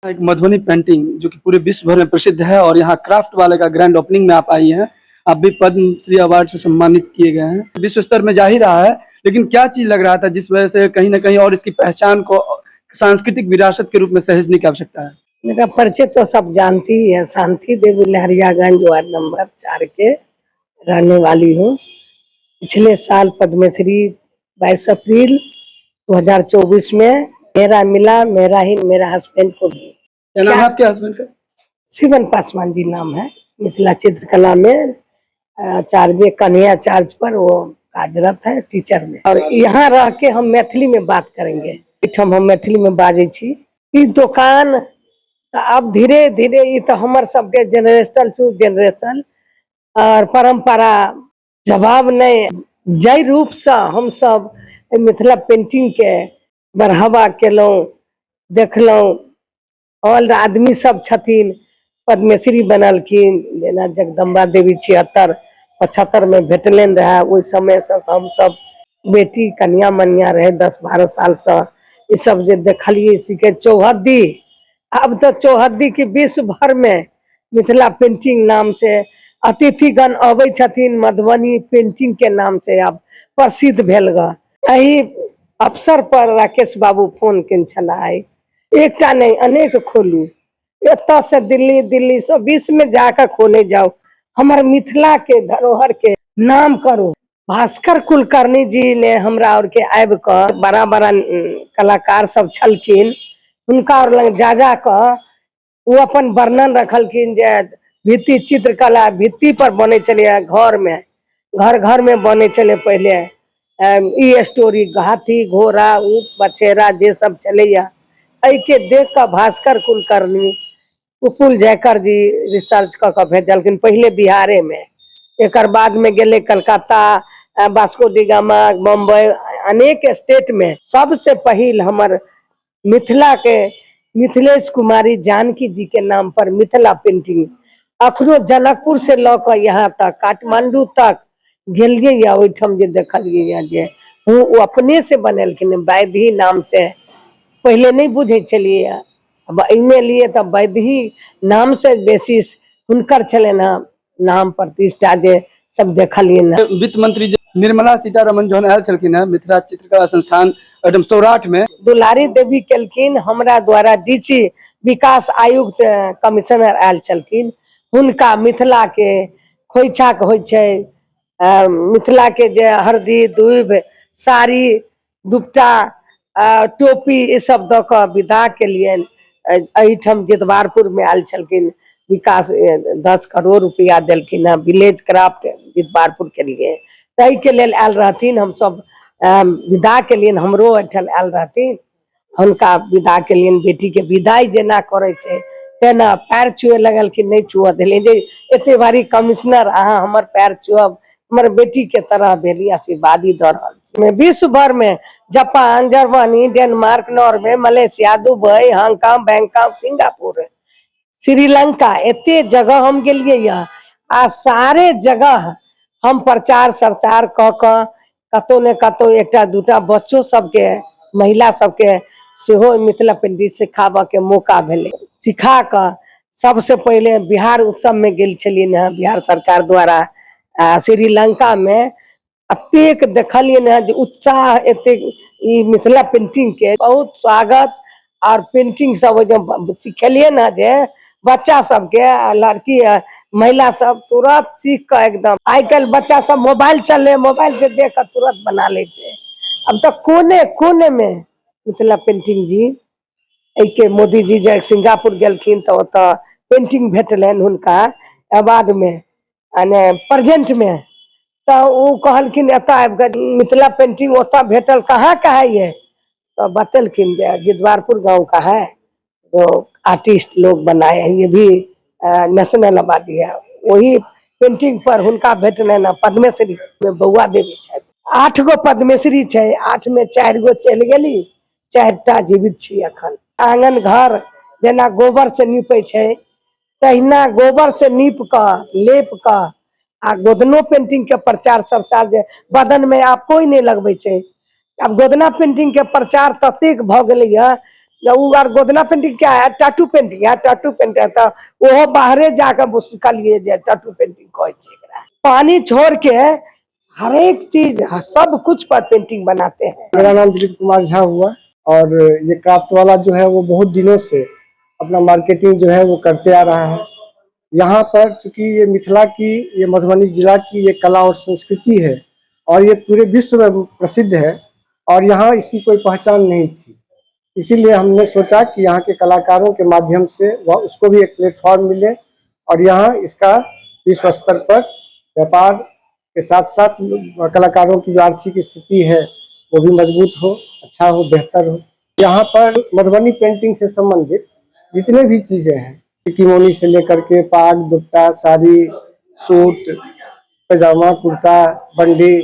एक मधुबनी पेंटिंग जो कि पूरे विश्व भर में प्रसिद्ध है और यहाँ क्राफ्ट वाले का ग्रैंड ओपनिंग में आप आई हैं। आप भी पद्मश्री अवार्ड से सम्मानित किए गए हैं। विश्व स्तर में जा ही रहा है, लेकिन क्या चीज लग रहा था जिस वजह से कहीं ना कहीं और इसकी पहचान को सांस्कृतिक विरासत के रूप में सहेजने की आवश्यकता है? मेरा परिचय तो सब जानती ही है। शांति देवी, लहरियागंज वार्ड नंबर 4 के रहने वाली हूँ। पिछले साल पद्मश्री 22 अप्रैल 2024 में मेरा मिला, मेरा ही मेरा हस्बैंड को भी। क्या नाम है आपके हस्बैंड का? शिवन पासवान जी नाम है। मिथिला चित्रकला में आचार्य कन्हैया चार्ज पर वो कार्यरत है टीचर में। और यहाँ रह के हम मैथिली में बात करेंगे। एहिठाम हम मैथिली में बाजै छी। ई दोकान तऽ आब धीरे धीरे ई तऽ हमर सबके जेनरेशन टू जेनरेशन और परंपरा जवाब नहि, जाहि रूपसँ हमसब एहि मिथिला पेंटिंग के बढ़ावा केलहुँ, देखलहुँ, ऑल आदमी सब छथिन, पद्मश्री बनलखिन, जेना जगदम्बा देवी 76-75 में भेटलनि रहए। ओहि समयसँ हमसब बेटी कनिया मनिया रहे 10-12 सालसँ ई सब जे देखलियै सीखे चौहद्दी। आब तऽ चौहद्दी के विश्व भर में मिथिला पेंटिंग नाम से अतिथिगण अबै छथिन। मधुबनी पेंटिंग के नाम से आब प्रसिद्ध भेल ग। एहि अवसर पर राकेश बाबू फोन केने छलाह, एकटा नहि अनेक खोलू, एतऽ से दिल्ली, दिल्ली से विश्व में जाकर खोले जाओ, हमर मिथिला के धरोहर के नाम करू। भास्कर कुलकर्णी जी ने हमरा और के आबि कऽ बड़ा बड़ा कलाकार सब छलखिन, हुनका और लग जा जा कऽ ओ अपन वर्णन रखलखिन जे भित्ति चित्रकला भित्ति पर बनै छलैए, घर में घर घर में बनै छलै पहिले। ई स्टोरी हाथी घोड़ा ऊँट बछेरा जे सब छलैए, एहिके देख कऽ भास्कर कुलकर्णी पुपुल जयकर जी रिसर्च कऽ कऽ भेजलखिन पहिले बिहारेमे। एकर बादमे गेलै Calcutta, Vasco D gamma, Bombay, अनेक स्टेटमे। सबसे पहिल हमर मिथिला के मिथिलेश कुमारी जानकी जी के नाम पर मिथिला पेंटिंग अखनो जनकपुर से लऽ कऽ यहाँ तक काठमांडू तक गेलियै या ओहिठाम जे देखलियै या जे ओ अपने से बनेलखिन वैदही नाम से। पहिले नहि बुझै छलियै, अब एहिमे लिए तऽ वैदही नाम से बेसी हुनकर छलनि हँ नाम प्रतिष्ठा जे सब देखलियै ने। वित्त मंत्री जे निर्मला सीतारमण जहन आयल छलखिन हेँ मिथिला चित्रकला संस्थान एकदम सौराठ में, दुलारी देवी केलखिन हमरा द्वारा। डी सी विकास आयुक्त कमिश्नर आयल छलखिन, हुनका मिथिला के खोइछा के होइ छै, मिथिला के जे हरदी दूबि साड़ी दुपट्टा टोपी ई सब दऽ कऽ विदा केलियनि। एहिठाम जितवारपुर में आयल छलखिन विकास, 10 करोड़ रुपया देलखिन हँ विलेज क्राफ्ट जितवारपुर के लिए, ताहिके लेल आयल रहथिन। हमसब विदा केलियनि। हमरो एहिठाम आयल रहथिन, हुनका विदा केलियनि। बेटीके विदाई जेना करै छै तेना पैर छुए लगलखिन, नहि छुअ देलियनि जे एते भारी कमिश्नर अहाँ हमर पैर छुअब, हमर बेटी के तरह भेली, आशीर्वादी दऽ रहल छी। विश्व भर में Japan, Germany, Denmark, Norway, Malaysia, Dubai, Hong Kong, Bangkok, Singapore, Sri Lanka, एते जगह हम गेलियै यऽ आ सारे जगह हम प्रचार सरचार कऽ कऽ कतौ ने कतौ एकटा दूटा बच्चो सबके महिला सबके सेहो मिथिला पेंटिंग सिखाबऽ के मौका भेलै। सिखा कऽ सबसे पहिले बिहार उत्सव में गेल छलियनि हँ बिहार सरकार द्वारा। आ श्रीलंका में एतेक देखलियनि हँ जे उत्साह एतेक ई मिथिला पेंटिंग के बहुत स्वागत। और पेंटिंग सब ओहि सिखेलियै ने जे बच्चा सबके, लड़की महिला सब तुरंत सीख कऽ एकदम। आइ काल्हि बच्चा सब मोबाइल चललै, मोबाइल से देख कऽ तुरंत बना लै छै। अब तऽ कोने कोने में मिथिला पेंटिंग जी एहिके मोदी जी जे सिंगापुर गेलखिन तऽ ओतऽ पेंटिंग भेटलनि हुनका अवार्ड में यानी प्रेजेंट में, तऽ ओ कहलखिन एतऽ आबि कऽ मिथिला पेंटिंग ओतऽ भेटल, कहाँ का है ये? तऽ बतेलखिन जे जितवारपुर गाँव का है, जो आर्टिस्ट लोग बनाए हैं, ये भी नेशनल अवार्ड है। वही पेंटिंग पर हुनका भेटलनि हँ पद्मश्री। बौआ देवी छथि। 8 गो पद्मश्री छै, 8 में 4 गो चलि गेली, 4टा जीवित छी अखन। आंगन घर जेना गोबर से नीपै छै तहिना गोबर से नीप कऽ लेप कऽ आ गोदनो पेंटिंग के प्रचार सरचार जे बदन में आब कोई नहि लगबै छै। आब गोदना पेंटिंग के प्रचार ततेक भऽ गेलैया ओ आर गोदना पेंटिंग क्या है, टैटू पेंटिंग है, टैटू पेंटिंग है। तऽ ओहो बाहरे जाके सिखलियै जे टैटू पेंटिंग कहै छै एकरा। पानी छोड़ के हरेक चीज सब कुछ पर पेंटिंग बनाते हैं। मेरा नाम दिलीप कुमार झा हुआ और ये क्राफ्ट वाला जो है वो बहुत दिनों से अपना मार्केटिंग जो है वो करते आ रहा है। यहाँ पर चूंकि ये मिथिला की, ये मधुबनी जिला की ये कला और संस्कृति है और ये पूरे विश्व में प्रसिद्ध है और यहाँ इसकी कोई पहचान नहीं थी, इसीलिए हमने सोचा कि यहाँ के कलाकारों के माध्यम से वह उसको भी एक प्लेटफॉर्म मिले और यहाँ इसका विश्व स्तर पर व्यापार के साथ साथ कलाकारों की जो आर्थिक स्थिति है वो भी मजबूत हो, अच्छा हो, बेहतर हो। यहाँ पर मधुबनी पेंटिंग से संबंधित जितने भी चीज़ें हैं, किमोनी से लेकर के पाग, दुपट्टा, साड़ी, सूट, पजामा, कुर्ता, बंडी,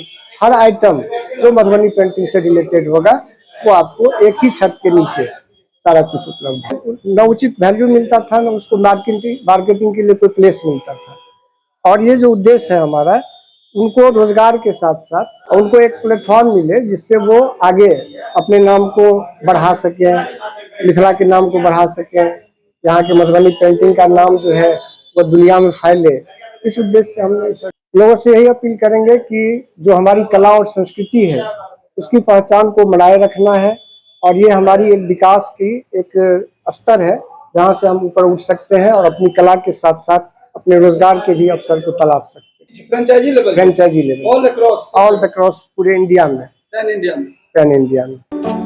हर आइटम जो मधुबनी पेंटिंग से रिलेटेड होगा वो आपको एक ही छत के नीचे सारा कुछ उपलब्ध है। न उचित वैल्यू मिलता था, न उसको मार्केटिंग मार्केटिंग के लिए कोई प्लेस मिलता था। और ये जो उद्देश्य है हमारा, उनको रोजगार के साथ साथ उनको एक प्लेटफॉर्म मिले जिससे वो आगे अपने नाम को बढ़ा सकें, मिथिला के नाम को बढ़ा सकें, यहाँ के मधुबनी पेंटिंग का नाम जो है वो दुनिया में फैले। इस उद्देश्य से हमने लोगों से यही अपील करेंगे कि जो हमारी कला और संस्कृति है उसकी पहचान को बनाए रखना है और ये हमारी एक विकास की एक स्तर है जहाँ से हम ऊपर उठ सकते हैं और अपनी कला के साथ साथ अपने रोजगार के भी अवसर को तलाश सकते हैं। Franchise level? Franchise level. All across? All the cross, पूरे इंडिया में। पैन इंडिया में। पैन इंडिया में।